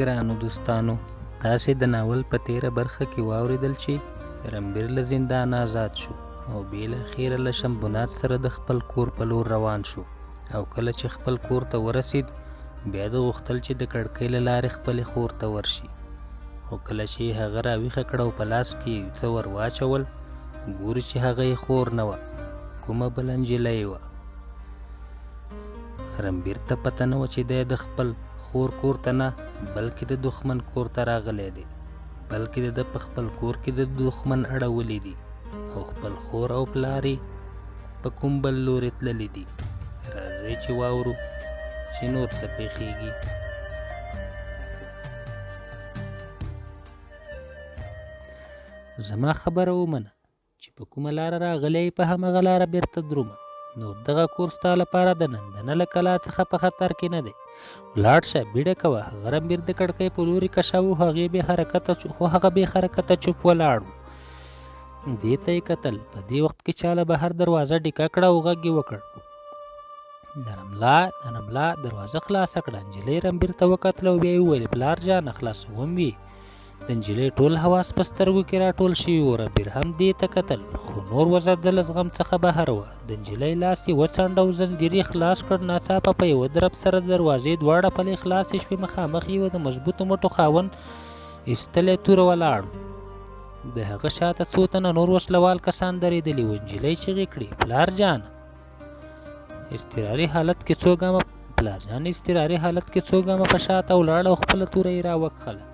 ګرانو دوستانو، تاسې د ناول په تېره برخه کې واورېدل چې رنبیر له زندانه ازاد شو او بالاخره له شمبونات سره د خپل کور په لور روان شو او کله چې خپل کور ته ورسید بیا ده غوښتل چې د کړکۍ له لارې خپلې خور ته ورشي، خو کله چې یې هغه راویښه کړه او په لاس کې یې څه ور واچول، ګوري چې هغه یې خور نه وه، کومه بله نجلۍ وه. رنبیر ته پته نه وه چې دی د خپل خور کور ته نه بلکې د دښمن کور ته راغلی دی، بلکې د ده په خپل کور کې د دښمن اړولي دي او خپل خور او پلار یې په کوم بل لوري تللي دي. راځئ چې واورو چې نور څه پېښېږي. زما خبره ومنه چې په کومه لاره راغلی یې په همغه لاره بېرته درومه. نور دغه کور ستا لپاره د نندنه له کلا څخه په خطر کې نه دی. ولاړ شه، بیړه کوه. هغه رنبیر د کړکۍ په لوري کشاوه، هغې بې حرکته خو هغه بې حرکته چوپ ولاړ و. دې ته یې کتل. په دې وخت کې چا له بهر دروازه ډیکه کړه او غږ یې وکړ، نرملا، نرملا، دروازه خلاصه کړه. نجلۍ رنبیر ته وکتل او بیا یې وویل، پلار جانه، خلاصوم وي. د نجلۍ ټول حواس په سترګو کې راټول شوي وو. رنبیر هم دې ته کتل، خو نور وضع د له زغم څخه بهر وه. د نجلۍ لاس یې وڅنډه او زنځیر یې خلاص کړ. ناڅاپه په یوه درب سره د دروازې دواړه پلې خلاصې شوې. مخامخ یې د مضبوطو مټو خاوند ایستلی توره ولاړ و. د هغه شاته څو تنه نور وسلوال کسان درېدلي وو. نجلۍ چیغې کړې، پلار جانه! اضطراري حالت کې څو ګامه پلار جان اضطراري حالت کې څو ګامه په شاته ولاړ او خپله توره یې راوکښله.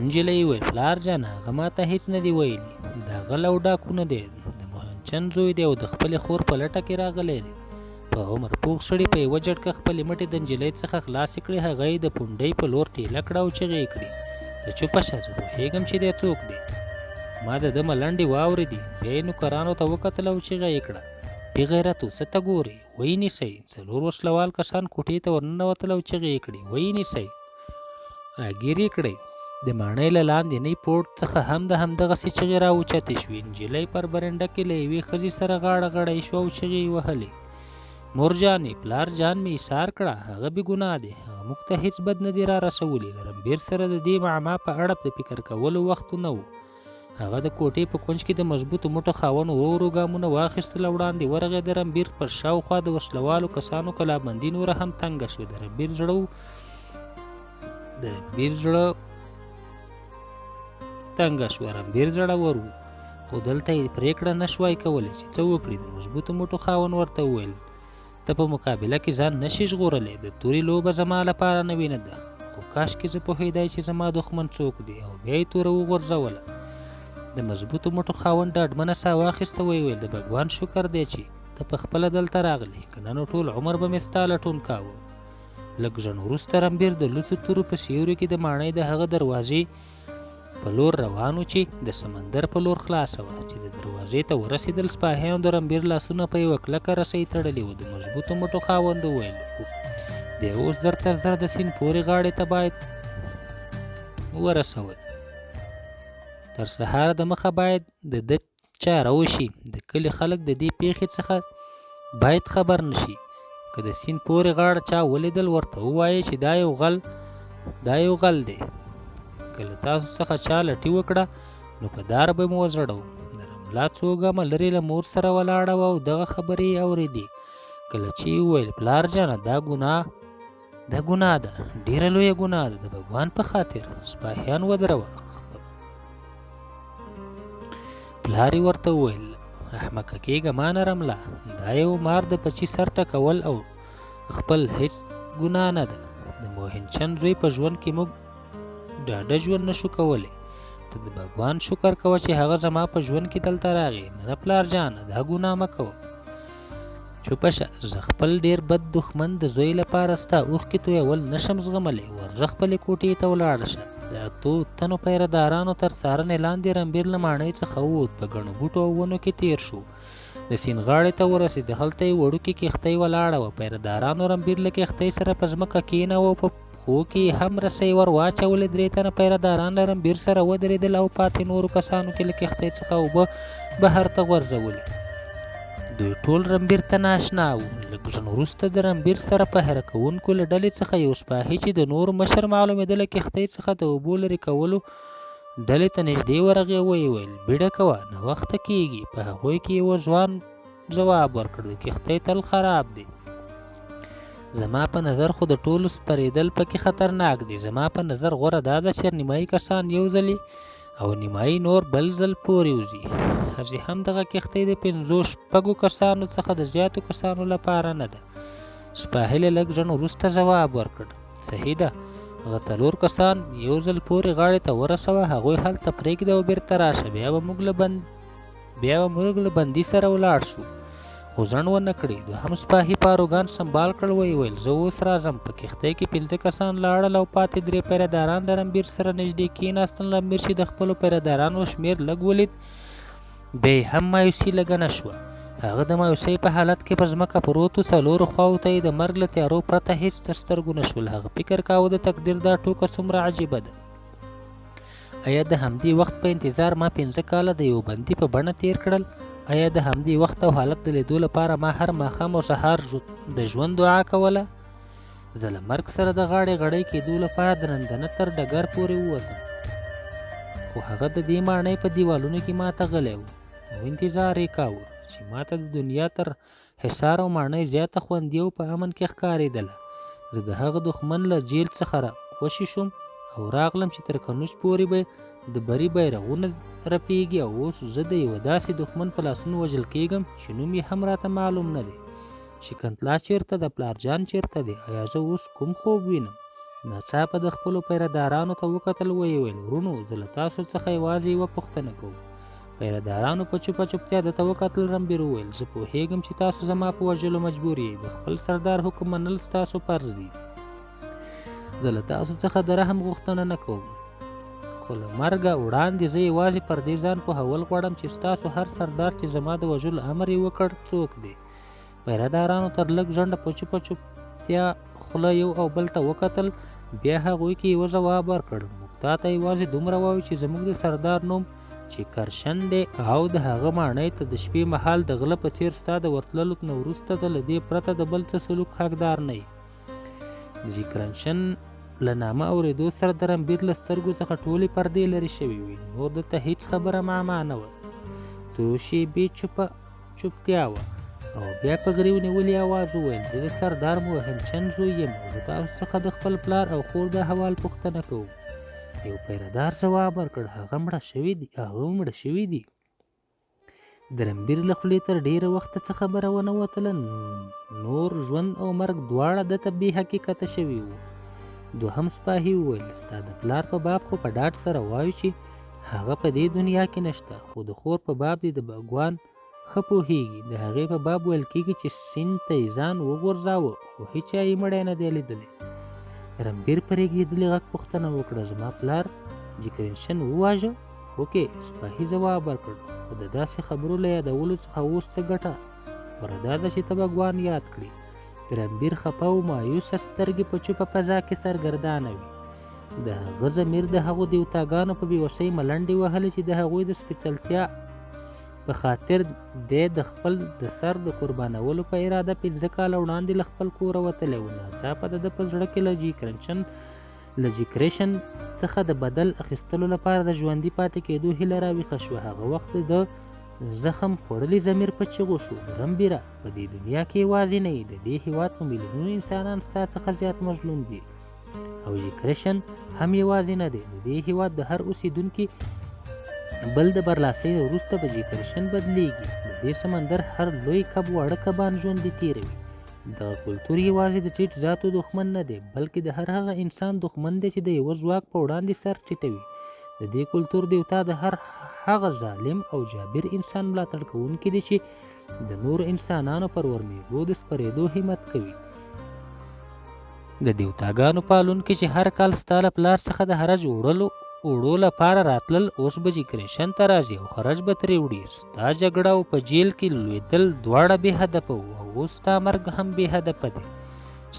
نجلۍ وویل، پلار جانه، هغه ماته هیڅ نه دي ویلي. دا غل او ډاکو نه دی، د موهنچند زوی دی او د خپلې خور په لټه کې راغلی دی. په عمر پوخ سړي په یوه جټکه خپلې مټې د نجلۍ څخه خلاصې کړې. هغه یې د پونډۍ په لور ټیله کړه او چغې یې کړې، ته چوپه شه، زه پوهېږم چې دی څوک دی. ما د ده ملنډې واورېدې. بیا یې نوکرانو ته وکتل او چیغه یې کړه، بې غیرتو، څه ته ګورې؟ ویې نیسئ. څلور وسلوال کسان کوټې ته ورننوتل او چغې یې کړې، ویې نیسئ، راګیر یې کړئ. د ماڼۍ له لاندېنۍ پوړ څخه هم د همدغسې چغې را اوچتې شوې. نجلۍ پر برنډه کې له یوې ښځې سره غاړه غړۍ شوه او چغې یې وهلې، مور جانې، پلار جان مې ایسار کړه، هغه بې ګناه دی، هغه موږ ته هیڅ بد نه دي را رسولي. له رنبیر سره د دې معما په اړه د فکر کولو وخت نه و. هغه د کوټې په کونج کې د مضبوطو مټو خاوند ورو ورو ګامونه واخیستل او وړاندې ورغی. د رنبیر پر شاوخوا د وسلوالو کسانو کلابندي نوره هم تنګه شوه. د رنبیر زړه د رنبیر زړه تنګه شوه. رنبیر زړور و، خو دلته یې پرېکړه نه شوای کولی چې څه وکړي. د مضبوطو مټو خاوند ورته وویل، ته په مقابله کې ځان نه شې ژغورلی. د تورې لوبه زما لپاره نوې نه ده، خو کاشکې زه پوهېدای چې زما دښمن څوک دی. او بیا یې توره وغورځوله. د مضبوطو مټو خاوند ډاډمنه ساه واخیسته، ویې ویل، د بګوان شکر دی چې ته په خپله دلته راغلې، که نه نو ټول عمر به مې ستا لټون کاوه. لږ ځنډ وروسته رنبیر د لوڅو تورو په سیوري کې د ماڼۍ د هغه دروازې په لور روان و چې د سمندر په لور خلاصه وه. چې د دروازې ته ورسېدل، سپاهیانو د رنبیر لاسونه په یوه کلکه رسۍ تړلي وو. د مضبوطو مټو خاوند وویل، دی اوس زر تر زر د سیند پورې غاړې ته باید ورسوئ. تر سهاره د مخه باید د ده چاره وشي. د کلي خلک د دې پېښې څخه باید خبر نه شي. که د سیند پورې غاړه چا ولیدل، ورته ووایئ چې دا یو غل دا یو غل دی. که له تاسو څخه چا لټي وکړه نو په دار به مو وځړوم. د رملا څو ګامه لرې له مور سره ولاړه وه او دغه خبرې یې اورېدې. کله چې یې وویل، پلار جانه، دا ګناه دا ګناه ده، ډېره لویه ګناه ده، د بګوان په خاطر سپاهیان ودروه. پلار یې ورته وویل، احمقه کېږه ما نه رمله، دا یو مار د پچي سر ټکول او خپل هیڅ ګناه نه ده. د موهنچند زوی په ژوند کې موږ ډاډه ژوند نشو کولی. ته د بګوان شکر کوه چې هغه زما په ژوند کې دلته راغی. نه نه پلار جانه، دا ګناه مه کوه. چوپه شه، زه خپل ډېر بد دښمن د زوی لپاره ستا اوښکې تویول نه شم زغملی. ورځه خپلې کوټې ته ولاړه شه. د اتو تنو پیره دارانو تر څارنې لاندې رنبیر له ماڼۍ څخه ووت. په ګڼو بوټو او ونو کې تېر شو. د سیند غاړې ته ورسېد. هلته یې وړوکې کښتۍ ولاړه وه. پیره دارانو رنبیر له کښتۍ سره په ځمکه کېناوه او په پښو کې یې هم رسۍ ور واچولې. درې تنه پیره داران له رنبیر سره ودرېدل او پاتې نورو کسانو کې له کښتۍ څخه اوبه بهر ته غورځولې. دوی ټول رنبیر ته نااشنا وو. لږ ځنډ وروسته د رنبیر سره پهره کوونکو له ډلې څخه یو سپاهي چې د نورو مشر معلومېده له کښتۍ څخه د اوبو لرې کولو ډلې ته نږدې ورغی، ویې ویل: بیړه کوه، ناوخته کیږي. په هغوی کې یوه ځوان ځواب ورکړ: د کښتۍ تل خراب دی، زما په نظر خو د ټولو سپرېدل پکې خطرناک دي. زما په نظر غوره دا ده چې نیمایي کسان یو ځلې او نیمایي نور بل ځل پورې وځي. هسې هم دغه کښتۍ د 5، 6 کسانو څخه د زیاتو کسانو لپاره نه ده. سپاهي له لږ ځنډ وروسته ځواب ورکړ: صحیح ده، هغه 4 کسان یو ځل پورې غاړې ته ورسوه، هغوی هلته پرېږده او بېرته راشه، بیا به موږ له بندي سره ولاړ شو. خو ځنډ ونه کړي. دوهم سپاهي پاروګان سمبال کړل، ویې ویل: زه اوس راځم. په کښتۍ کې 5 کسان لاړل او پاتې 3 پیره داران له رنبیر سره نږدې کېناستل. رنبیر چې د خپلو پیره دارانو شمېر لږ ولید، بیا یې هم مایوسي لږه نه شوه. هغه د مایوسۍ په حالت کې پر ځمکه پروت و. څلورو خواوو ته یې د مرګ له تیارو پرته هېڅ تر سترګو نه شول. هغه فکر کاوه د تقدیر دا ټوکه څومره عجیبه ده. ایا د همدې وخت په انتظار ما 5 کاله د یو بندي په بڼه تېر کړل؟ ایا د همدې وخت او حالت د لیدو لپاره ما هر ماښام او سهار د ژوند دعا کوله؟ زه له مرګ سره د غاړې غړۍ کېدو لپاره د نندنه تر ډګر پورې ووتم، خو هغه د دې ماڼۍ په دیوالونو کې ماته غلی و او انتظار یې کاوه چې ماته د دنیا تر حصار او ماڼۍ زیاته خوندي او په امن کې ښکارېدله. زه د هغه دښمن له جیل څخه را خوشې شوم او راغلم چې تر کنوج پورې به د بري بیرغونه رپیږي، او اوس زه د یوه داسې دښمن په لاسونو وژل کیږم چې نوم یې هم راته معلوم نه دی. شکنتلا چېرته ده؟ پلار جان چېرته دی؟ ایا زه اوس کوم خوب وینم؟ ناڅاپه د خپلو پیره دارانو ته وکتل، ویې ویل: وروڼو، زه له تاسو څخه یوازې یوه پوښتنه کوم. پیره دارانو په چوپه چوپتیا ده ته وکتل. رنبیر وویل: زه پوهېږم چې تاسو زما په وژلو مجبور یئ، د خپل سردار حکم منل ستاسو فرض دی. زه له تاسو څخه د رحم غوښتنه نه کوم، خو له مرګه وړاندې زه یوازې پر دې ځان پوهول غواړم چې ستاسو هر سردار چې زما د وژلو امر یې وکړ څوک دی. پیره دارانو تر لږ ځنډه په چوپه چوپتیا خوله یو او بل ته وکتل. بیا هغوی کې یوه ځواب ورکړ: موږ تا ته یوازې دومره وایو چې زموږ د سردار نوم چې کرشن دی او د هغه ماڼۍ ته د شپې مهال د غله په څېر ستا د ورتللو نه وروسته ته له دې پرته د بل څه سلوک حقدار نه یې. د کرشن له نامه اورېدو سره د رنبیر له سترګو څخه ټولې پردې لرې شوې وې. نور ده ته هیڅ خبره معما نه وه. څو شېبې چوپه چوپتیا وه او بیا په غریو نیولي اواز وویل: زه د سردار موهنچند زوی یم او له تاسو څخه د خپل پلار او خور د احوال پوښتنه کوم. یو پیره دار ځواب ورکړ: هغه مړه شوي دي. د رنبیر له خولې تر ډېره وخته څه خبره ونه وتله. نور ژوند او مرګ دواړه ده ته بې حقیقته شوي وو. دوهم سپاهي وویل: ستا د پلار په باب خو په ډاډ سره وایو چې هغه په دې دنیا کې نشته، خو د خور په باب دې د بګوان ښه پوهېږي. د هغې په باب ویل کېږي چې سیند ته یې ځان وغورځاوه، خو هیچا یې مړی نه دی لیدلی. رنبیر په رېږدېدلي غږ پوښتنه وکړه: زما پلار جکرینشن وواژه؟ هوکې، سپاهي ځواب ورکړ، خو د داسې خبرو له یادولو څخه اوس څه ګټه؟ غوره دا ده چې ته بګوان یاد کړې. د رنبیر خپه او مایوسه سترګې په چوپه فضا کې سرګردانه وې. د هغه ضمیر د هغو دیوتاګانو په بېوسۍ ملنډې وهلې چې د هغوی د سپېڅلتیا په خاطر دی د خپل د سر د قربانولو په اراده 5 کاله وړاندې له خپل کوره وتلی و. ناڅاپه د ده په زړه کې له جیکرشن څخه د بدل اخیستلو لپاره د ژوندي پاتې کېدو هیله راویښه شوه. هغه وخت د زخم خوړلي ضمیر په چیغو شو: رنبیره، په دې دنیا کې یوازې نه یې، د دې هیواد په میلیونونو انسانان ستا څخه زیات مظلوم دي او جیکرشن هم یوازې نه دی. د دې هیواد د هر اوسېدونکي بل د برلاسۍ وروسته به جیکرشن بدلیږي. د دې سمندر هر لوی کب واړه کبان ژوندي تېروي. دغه کلتور یوازې د ټیټ ذاتو دښمن نه دی، بلکې د هر هغه انسان دښمن دی چې د یوه ځواک په وړاندې سر ټیټوي. د دې کلتور دیوتا د هر هغه ظالم او جابر انسان ملاتړ کوونکي دي چې د نورو انسانانو پر ورمېږو د سپرېدو همت کوي. د دیوتاګانو پالونکي چې هر کال ستا له پلار څخه د حرج وړو لپاره راتلل، اوس به جیکرشن ته راځي او خرج به ترې وړي. ستا جګړه او په جیل کې لوېدل دواړه بې هدفه وو او اوس ستا مرګ هم بې هدفه دی.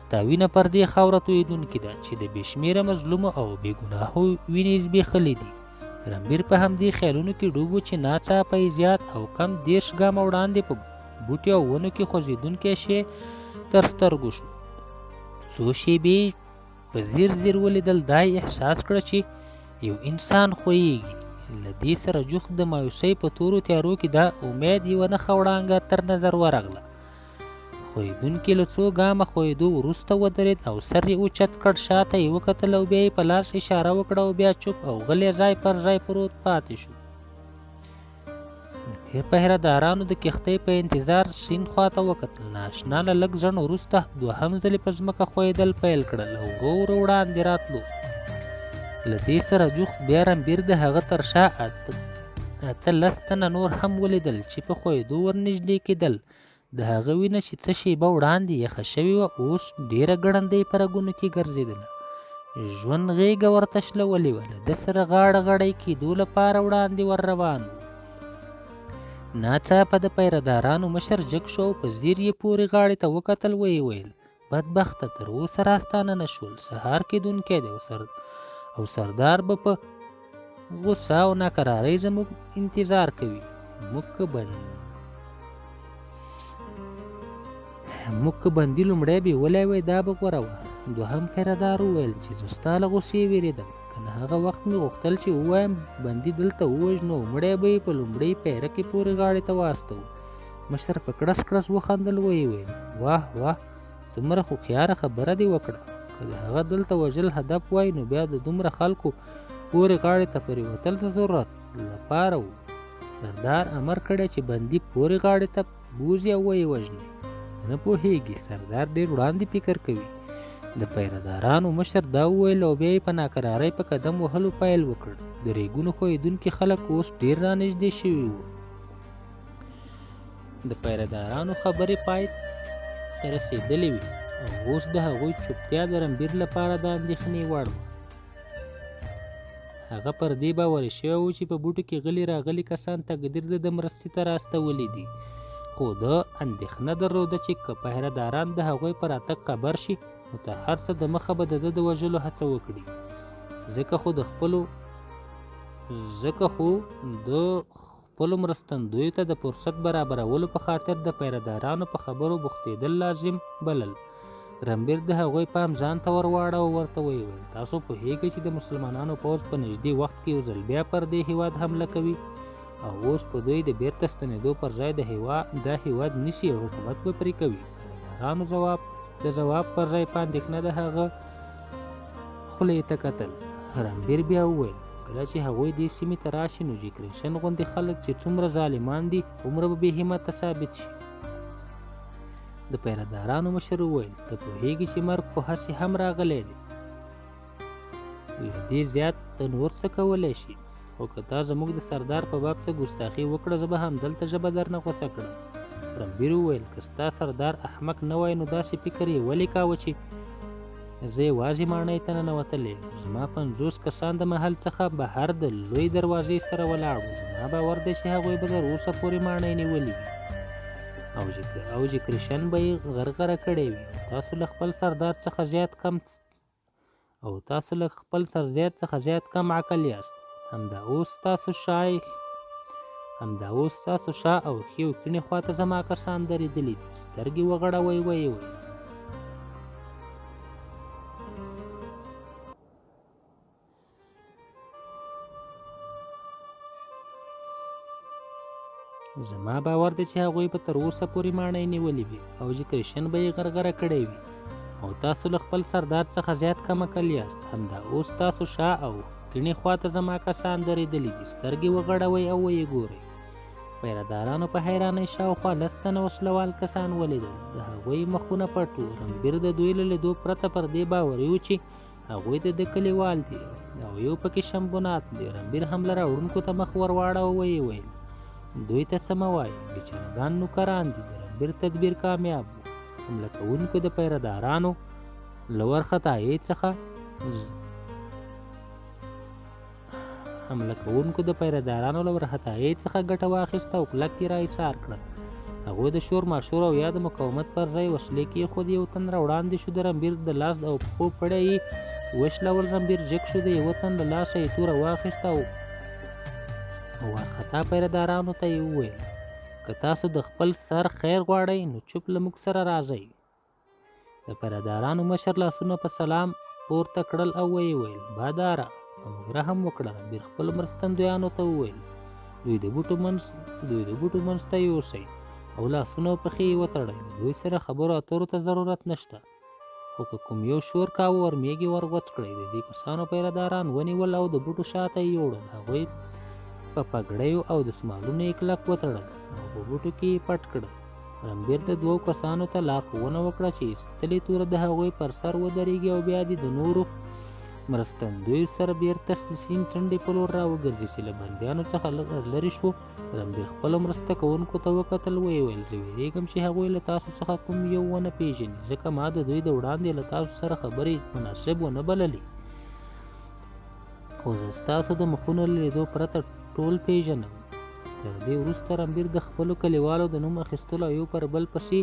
ستا وینه پر دې خاوره تویېدونکې ده چې د بې شمېره مظلومو او بې ګناهو وینې زبېښلې دي. رنبیر په همدې خیالونو کې ډوب و چې ناڅاپه یې زیات او کم 30 ګامه وړاندې په بوټي او ونو کې خوځېدونکی شی تر سترګو شو. څو شېبې په ځیر ځیر ولیدل، دا یې احساس کړه چې یو انسان ښویېږي. له دې سره جوخت د مایوسۍ په تورو تیارو کې دا امید یوه نښه وړانګه تر نظر ورغله. ښویېدونکی له څو ګامه ښویېدو وروسته ودرېد او سر یې اوچت کړ، شاته یې وکتل او بیا یې په لاس اشاره وکړه او بیا چوپ او غلی ځای پر ځای پروت پاتې شو. د دې پهره دارانو د کښتۍ په انتظار سیند خواته وکتل. نااشنا له لږ ځنډ وروسته دوهم ځلې په ځمکه ښویېدل پیل کړل او ورو ورو وړاندې راتلو. له دې سره جوخت بیا رنبیر د هغه تر شا 18 تنه نور هم ولیدل چې په ښویېدو ورنږدې کېدل. د هغه وینه چې څه شېبه وړاندې یخه شوې وه اوس ډېره ګړندۍ په رګونو کې ګرځېدله. ژوند غېږه ورته شلولې وه. له ده سره غاړه غړۍ کېدو لپاره وړاندې ور روان و. ناڅاپه د پیره دارانو مشر جګ شو او په ځیر یې پورې غاړې ته وکتل. ویې ویل: بدبخته، تر اوسه راستانه نه شول. سهار کېدونکی دی او سردار به په غوسه او ناکرارۍ زموږ انتظار کوي. موږ که بندي لومړی بیولی وای دا به غوره وه. دوهم پیره دار وویل چې زه ستا له غوسې وېرېدم، که نه هغه وخت مې غوښتل چې ووایم بندي دلته ووژنو او مړی به یې په لومړۍ پیره کې پورې غاړې ته واستوو. مشر په کړس کړس وخندل. ویې ویل: واه واه، څومره هوښیاره خبره دې وکړه. که د هغه دلته وژل هدف وای نو بیا د دومره خلکو پورې غاړې ته پرېوتل څه ضرورت لپاره و؟ سردار امر کړی چې بندي پورې غاړې ته بوځي او ویې وژني. ته نه پوهېږې، سردار ډېر وړاندې فکر کوي. د پیره دارانو مشر دا وویل او بیا یې په ناکرارۍ په قدم وهلو پیل وکړ. د ریګونو ښویېدونکي خلک اوس ډېر رانږدې شوي وو. د پیره دارانو خبرې پای ته رسېدلې وې او اوس د هغوی چوپتیا د رنبیر لپاره د اندېښنې وړ وه. هغه پر دې باوري شوی و چې په بوټو کې غلي راغلي کسان تقدیر د ده مرستې ته راستولي دي، خو ده اندېښنه درلوده چې که پهره داران د هغوی په راتګ خبر شي نو تر هر څه د مخه به د ده د وژلو هڅه وکړي. ځکه خو د خپلو مرستندویو ته د فرصت برابرولو په خاطر د پهره دارانو په خبرو بوختېدل لازم بلل. رنبیر د هغوی پام ځان ته ورواړاوه او ورته ویې ویل: تاسو پوهېږئ چې د مسلمانانو پوځ په نږدې وخت کې یو ځل بیا پر دې هېواد حمله کوي او اوس په دوی د بیرته ستنېدو پر ځای دا هېواد نیسي او حکومت به پرې کوي. پهره دارانو د ځواب پر ځای په اندېښنه د هغه خولې ته کتل. رنبیر بیا وویل: کله چې هغوی دې سیمې ته راشي نو جې کرشن غوندې خلک چې څومره ظالمان دي هومره به بې همته ثابت شي. د پهره دارانو مشر وویل: ته پوهېږې چې مرګ خو هسې هم راغلی دی، له دې زیات ته نور څه کولی شي؟ خو که تا زموږ د سردار په باب څه ګستاخي وکړه زه به همدلته ژبه درنه غوڅه کړم. رنبیر وویل: که ستا سردار احمق نه وای نو داسې فکر یې ولې کاوه چې زه یوازې ماڼۍ ته ننوتلی یم؟ زما 50 کسان د محل څخه بهر د لوی دروازې سره ولاړ وو. زما باور دی چې هغوی به تر اوسه پورې ماڼۍ نیولې وي او جې کرشن به یې غرغره کړې وي. تاسو له خپل سردار څخه زیات کم عقل یاست. همدا اوس ستاسو شا او ښې او کیڼې خواته زما کسان درېدلي دي. سترګې وغړوئ. ویې ویل: زما باور دی چې هغوی به تر اوسه پورې ماڼۍ نیولې وي او جې کرشن به یې غرغره کړی وي او تاسو له خپل سردار څخه زیات کم عقل یاست. همدا اوس ستاسو شا او کیڼې خواته زما کسان درېدلي دي. سترګې وغړوئ او ویې ګورئ. پهره دارانو په حیرانۍ شاوخوا 10 تنه وسلوال کسان ولیدل. د هغوی مخونه پټ وو. رنبیر د دوی له لیدو پرته پر دې باوري و چې هغوی د ده کلیوال دي او یو پکې شمبونات دی. رنبیر حمله راوړونکو ته مخ ورواړاوه. ویې ویل: دوی ته څه مه وایئ، بیچارهګان نوکران دي. د رنبیر تدبیر کامیاب و. حمله کوونکو د پهره دارانو له وارخطایۍ څخه ګټه واخیسته او کلک یې را ایسار کړل. هغوی د شور ماشور او یا د مقاومت پر ځای وسلې کېښودې. یو تن را وړاندې شو، د رنبیر د لاس او پښو پړی یې وشلول. رنبیر جګ شو، د یوه تن له لاسه یې توره واخیسته او وارخطا پهره دارانو ته یې وویل: که تاسو د خپل سر خیر غواړئ نو چوپ له موږ سره راځئ. د پهرهدارانو مشر لاسونه په سلام پورته کړل او ویې ویل: باداره، په موږ رحم وکړه. رنبیر خپلو مرستندویانو ته وویل: دوی د بوټو منځ ته یوسئ او لاسونه او پښې یې وتړئ. له دوی سره خبرو اترو ته ضرورت نشته، خو که کوم یو شور کاوه ورمېږ یې ورغوڅ کړئ. د دې کسانو پهرهداران ونیول او د بوټو شاته یې یوړل. هغوی په پګړیو او دسمالونو یې کلک وتړل او په بوټو کې یې پټ کړل. رنبیر د دوو کسانو ته لارښوونه وکړه چې ایستلې توره د هغوی پر سر ودرېږي او بیا دې د نورو مرستندویو سره بېرته د سیند څنډې په لور راوګرځي. چې له بندیانو څخه لرې شو، رنبیر خپلو مرسته کوونکو ته وکتل، ویې ویل: زه وېرېږم چې هغوی له تاسو څخه کوم یو ونه پېژني، ځکه ما د دوی د وړاندې له تاسو سره خبرې مناسب ونه بللې، خو زه ستاسو د مخونو له لیدو پرته ټول پېژنم. تر دې وروسته رنبیر د خپلو کلیوالو د نوم اخیستلو او یو پر بل پسې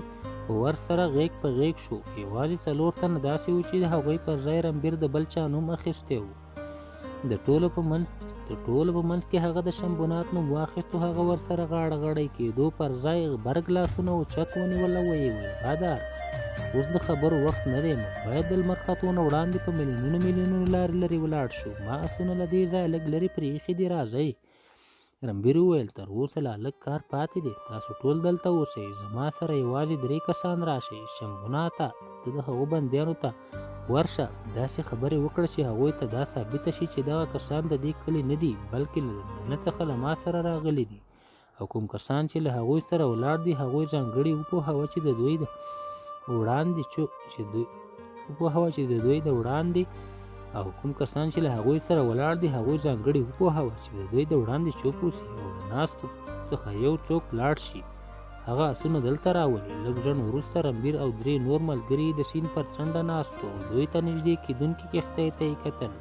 ورسره غېږ په غېږ شو. یوازې 4 تنه داسې وو چې د هغوی پر ځای رنبیر د بل چا نوم اخیستی و. د ټولو په منځ کې هغه د شمبونات نوم واخیست او هغه ورسره غاړه غړۍ کېدو پر ځای غبرګ لاسونه اوچت ونیول او ویې ویل: بادار، اوس د خبرو وخت نه دی، موږ باید د لمر ختو نه وړاندې په میلیونونو میلیونونو لارې لرې ولاړ شو. ما اسونه له دې ځایه لږ لرې پرې ایښي دي، راځئ. رنبیر وویل: تر اوسه لا لږ کار پاتې دی، تاسو ټول دلته اوسئ، زما سره یوازې 3 کسان راشئ. شمبوناته، ته د هغو بندیانو ته ورشه، داسې خبرې وکړه چې هغوی ته دا ثابته شي چې دغه کسان د دې کلي نه دي، بلکې له دننه څخه له ما سره راغلي دي، او کوم کسان چې له هغوی سره ولاړ دي هغوی ځانګړي وپوهوه چې د دوی د وړاندې او کوم کسان چې له هغوی سره ولاړ دي هغوی ځانګړي وپوهوه چې د دوی د وړاندې چوپ اوسي او له ناستو څخه یو څوک لاړ شي، هغه اسونه دلته راولي. لږ ځنډ وروسته رنبیر او 3 نور ملګري د سیند پر څنډه ناست وو او دوی ته نږدې کېدونکې کښتۍ ته یې کتل.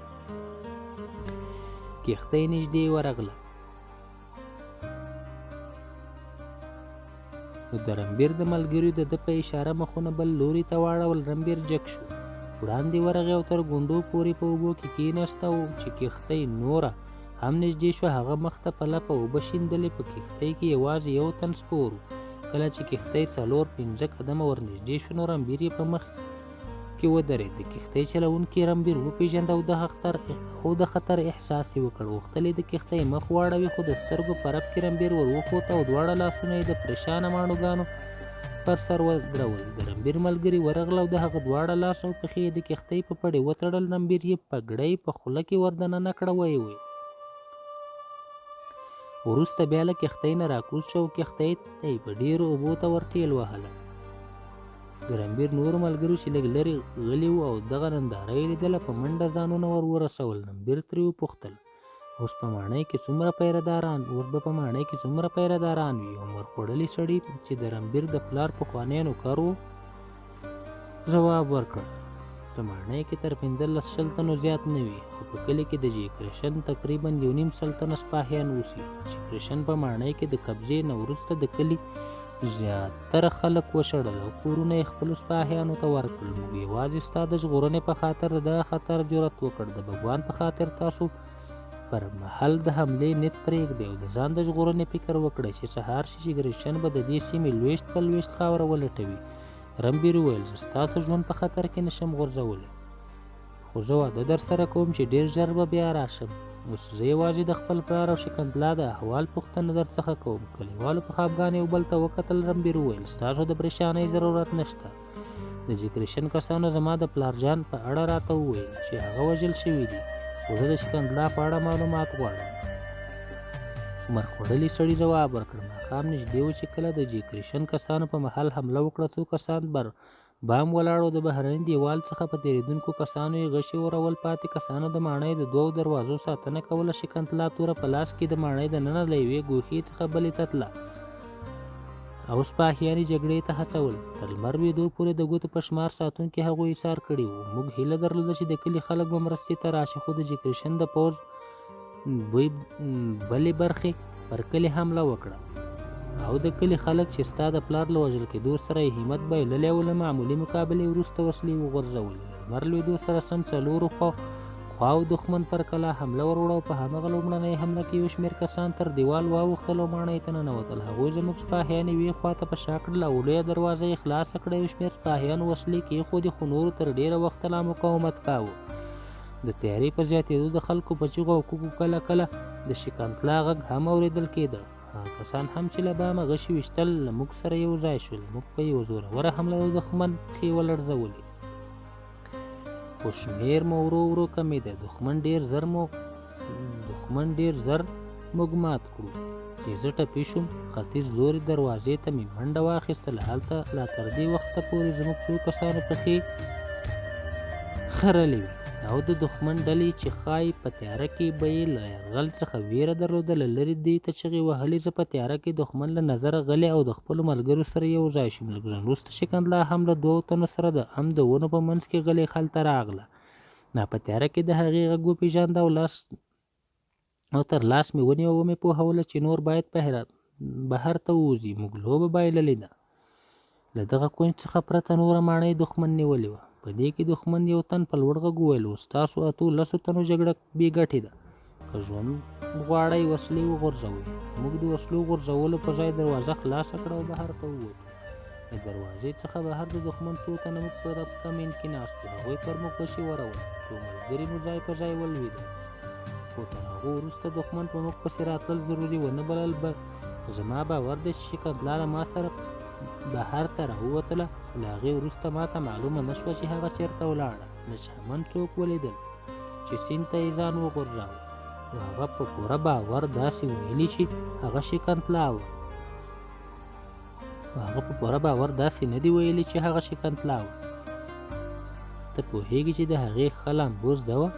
کښتۍ نږدې ورغله نو د رنبیر د ملګریو د ده په اشاره مخونه بل لوري ته واړول. رنبیر جګ شو، وړاندې ورغی او تر ګونډو پورې په اوبو کې کېناست او چې کښتۍ نوره هم نږدې شوه، هغه مخ ته په لپه اوبه شیندلې. په کښتۍ کې یوازې یو تن سپور و. کله چې کښتۍ 4-5 قدمه ورنږدې شوه نو رنبیر یې په مخ کې ودرېد. د کښتۍ چلوونکي رنبیر وپېژند او د خطر احساس یې وکړ. غوښتل یې د کښتۍ مخ واړوي، خو د سترګو په رپ کې رنبیر ور وخوت او دواړه لاسونه یې د پرېشانه ماڼوګانو پر سر ودرول. د رنبیر ملګري ورغله او د هغه دواړه لاس او پښې یې د کښتۍ په پړې وتړل. رنبیر یې پګړۍ په خوله کې وردننه کړه، ویې ویل: وروسته بیا له کښتۍ نه راکوز شو او کښتۍ ته یې په ډېرو اوبو ته ورټېل وهله. د رنبیر نورو ملګرو چې لږ لرې غلي وو او دغه ننداره یې لیدله، په منډه ځانونه ور ورسول. رنبیر ترې وپوښتل: اوس په ماڼۍ کې څومره پهرهداران وي؟ عمر خوړلي سړي چې د رنبیر د پلار پخوانی نوکر و ځواب ورکړ: په ماڼۍ کې تر 15-20 تنو زیات نه وي، خو په کلي کې د جې کرشن تقریبا 1.5 تنه سپاهیان اوسي. چې کرشن په ماڼۍ کې د قبضې نه وروسته د کلي زیاتره خلک وشړل او کورونه یې خپلو سپاهیانو ته ورکړل. موږ یوازې ستا د ژغورنې په خاطر د دغه خطر جرأت وکړ. د بګوان په خاطر تاسو پر محل د حملې نیت پرېږدئ او د ځان د ژغورنې فکر وکړئ. چې سهار شي، چې کرشن به د دې سیمې لویشت په لویشت خاوره ولټوي. رنبیر وویل: زه ستاسو ژوند په خطر کې نشم غورځولی، خو زه وعده در سره کوم چې ډېر ژر به بیا راشم. اوس زه یوازې د خپل پلار او شکنتلا د احوال پوښتنه در څخه کوم. کلیوالو په خپګان یو بل ته وکتل. رنبیر وویل: ستاسو د پرېشانۍ ضرورت نشته. د جې کسانو زما د پلار جان په اړه راته وویل چې هغه وژل شوي دي، خو زه د شکنتلا په اړه معلومات غواړم. عمر خوړلي سړي ځواب ورکړ: ماښام نږدې و چې کله د جې کرشن کسانو په محل حمله وکړه. څو کسان بر بام ولاړ و، د بهرني دیوال څخه په تېرېدونکو کسانو یې غشي ورول. پاتې کسانو د ماڼۍ د 2 دروازو ساتنه کوله. شکنتلا توره په لاس کې د ماڼۍ دننه له یوې ګوښې څخه بلې ته تله او سپاهیان یې جګړې ته هڅول. تر لمر لوېدو پورې د ګوتو په شمار ساتونکي هغوی ایسار کړي وو. موږ هیله درلوده چې د کلي خلک به مرستې ته راشي، خو د جې کرشن د پوځ بلې برخې پر کلي حمله وکړه او د کلي خلک چې ستا د پلار له وژل کېدو سره یې همت بایللی و، له معمولي مقابلې وروسته وسلې وغورځولې. له لمر لوېدو سره سم څلورو خواو خواو دښمن پر کلا حمله ور وړه او په همغه لومړنۍ حمله کې یو شمېر کسان تر دیوال واوښتل او ماڼۍ ته ننوتل. هغوی زموږ سپاهیان یوې خوا ته په شا کړل او لویه دروازه یې خلاصه کړه. یو شمېر سپاهیانو وسلې کېښودې، خو نورو تر ډېره وخته لا مقاومت کاوه. د تیارې په زیاتېدو د خلکو په چیغو او کوکو کله کله د شکنتلا غږ هم اورېدل کېده. هغه کسان هم چې له بامه غشي ویشتل له موږ سره یو ځای شول. موږ په یوه زوروره حمله د دښمن پښې ولړزولې، خو شمېر مو ورو ورو کمېده. دښمن ډېر زر موږ مات کړو. چې زه ټپي شوم، ختیځ لوري دروازې ته مې منډه واخیستله. هلته لا تر دې وخته پورې زموږ څو کسانو پښې خرلې وې او د دښمن ډلې چې ښایي په تیاره کې به یې له یرغل څخه ویره درلوده، له لرې دې ته چغې وهلې. زه په تیاره کې دښمن له نظره غلی او د خپلو ملګرو سره یو ځای شوم. لږ ځنډ وروسته شکنتلا هم له دوو تنو سره د ام د ونو په منځ کې غلې هلته راغله. ما په تیاره کې د هغې غږ وپېژانده او تر لاس مې ونیوه، ومې پوهوله چې نور باید بهر ته ووځي، موږ لوبه بایللې ده. له دغه کونج څخه پرته نوره ماڼۍ دښمن نیولې وه. په دې کې دښمن یو تن په لوړ غږ وویل: اوس ستاسو اتو لسو تنو جګړه بې ګټې ده، که ژوند غواړئ وسلې وغورځوئ. موږ د وسلو غورځولو په ځای دروازه خلاصه کړه او بهر ته ووتو. له دروازې څخه بهر د دښمن څو تنه موږ په کمین کې ناست وو. هغوی پر موږ غشي ورول، څو ملګري مو ځای په ځای ولوېدل، خو تر هغو وروسته دښمن په موږ پسې راتلل ضروري ونه بلل. زما باور دی چې شکنتلا له ما سره بهر ته راووتله. له هغې وروسته ما ته معلومه نه شوه چې هغه چېرته ولاړه. له چمن څوک ولیدل چې سیند ته یې ځان وغورځاوه، خو هغه په پوره باور داسې ویلي چې هغه شکنتلا وه. هغه په پوره باور داسې نه دي ویلي چې هغه شکنتلا وه. ته پوهېږې چې د هغې ښه لامبو زده وه؟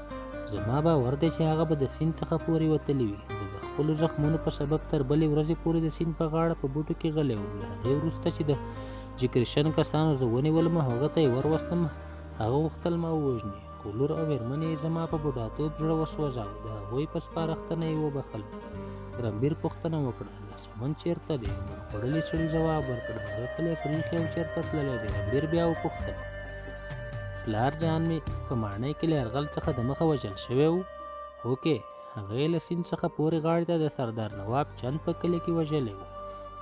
زما باور دی چې هغه به د سیند څخه پورې وتلې وي. زه د خپلو زخمونو په سبب تر بلې ورځې پورې د سیند په غاړه په بوټو کې غلی وم. له هغې وروسته چې د جګرشن کسانو زه ونیولم، هغه ته یې وروستم. هغه غوښتل ما ووژني، خو لور او مېرمنې یې زما په بوډاتوب زړه وسوځاوه. د هغوی په سپارښتنه یې وبخښلم. رنبیر پوښتنه وکړه: لچمن چېرته دی؟ عمر خوړلي سړي ځواب ورکړ: هغه کلی پرېښی او چېرته تللی دی. رنبیر بیا وپوښتل: پلار جان مې په ماڼۍ کې له یرغل څخه د مخه وژل شوی و؟ هوکې، هغه یې له سیند څخه پورې غاړې ته د سردار نواب چند په کلي کې وژلی و.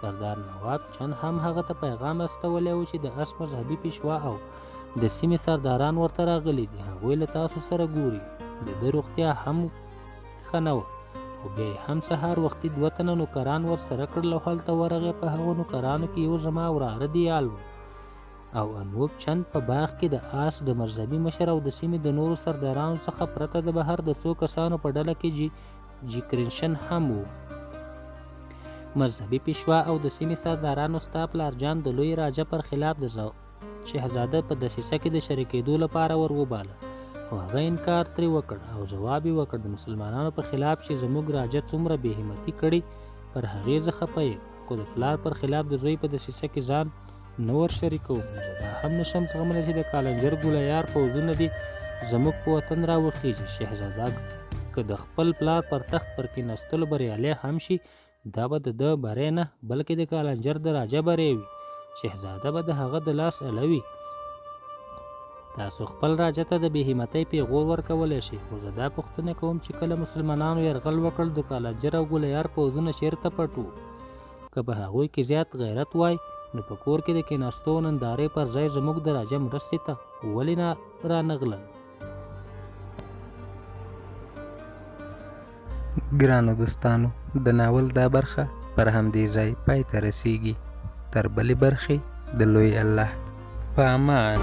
سردار نواب چند هم هغه ته پیغام استولی و چې د اس مذهبي پیشوا او د سیمې سرداران ورته راغلي دي، هغوی له تاسو سره ګوري. د ده روغتیا هم ښه نه وه، خو بیا یې هم سهار وختي دوه تنه نوکران ورسره کړل او هلته ورغی. په هغو نوکرانو کې یو زما وراره دیال و او انوپ چند په باغ کې د آس د مذهبي مشر او د سیمې د نورو سردارانو څخه پرته د بهر د څو کسانو په ډله کې جیکرنشن هم و. مذهبي پیشوا او د سیمې سردارانو ستا پلارجان د لوی راجه پر خلاف د شهزاده په دسیسه کې د شریکېدو لپاره ور وباله، خو هغه انکار ترې وکړ او ځواب یې وکړ: د مسلمانانو په خلاف چې زموږ راجه څومره بې همتي کړې پر هغې زه خفه یم، خو د پلار پر خلاف د زوی په دسیسه کې ځان نه ور شریکوم. زه دا هم نشم زغملی چې د کالنجر ګولیار پوځونه دې زموږ په وطن راوخیژي. شهزاده که د خپل پلار پر تخت پر کېناستلو بریالی هم شي، دا به د ده بری نه بلکې د کالنجر د راجه بری وي. شهزاده به د هغه د لاس اله وي. تاسو خپل راجه ته د بې همتۍ پیغور ورکولی شئ، خو زه دا پوښتنه کوم چې کله مسلمانانو یرغل وکړ، د کالنجر او ګولیار پوځونه چېرته پټ وو؟ که په هغوی کې زیات غیرت وای، نو په کور کې د کېناستو نندارې پر ځای زموږ د راجه مرستې ته ولې نه رانغلل؟ ګرانو دوستانو، د ناول دا برخه پر همدې ځای پای ته رسیږي. تر بلې برخې د لوی الله په امان.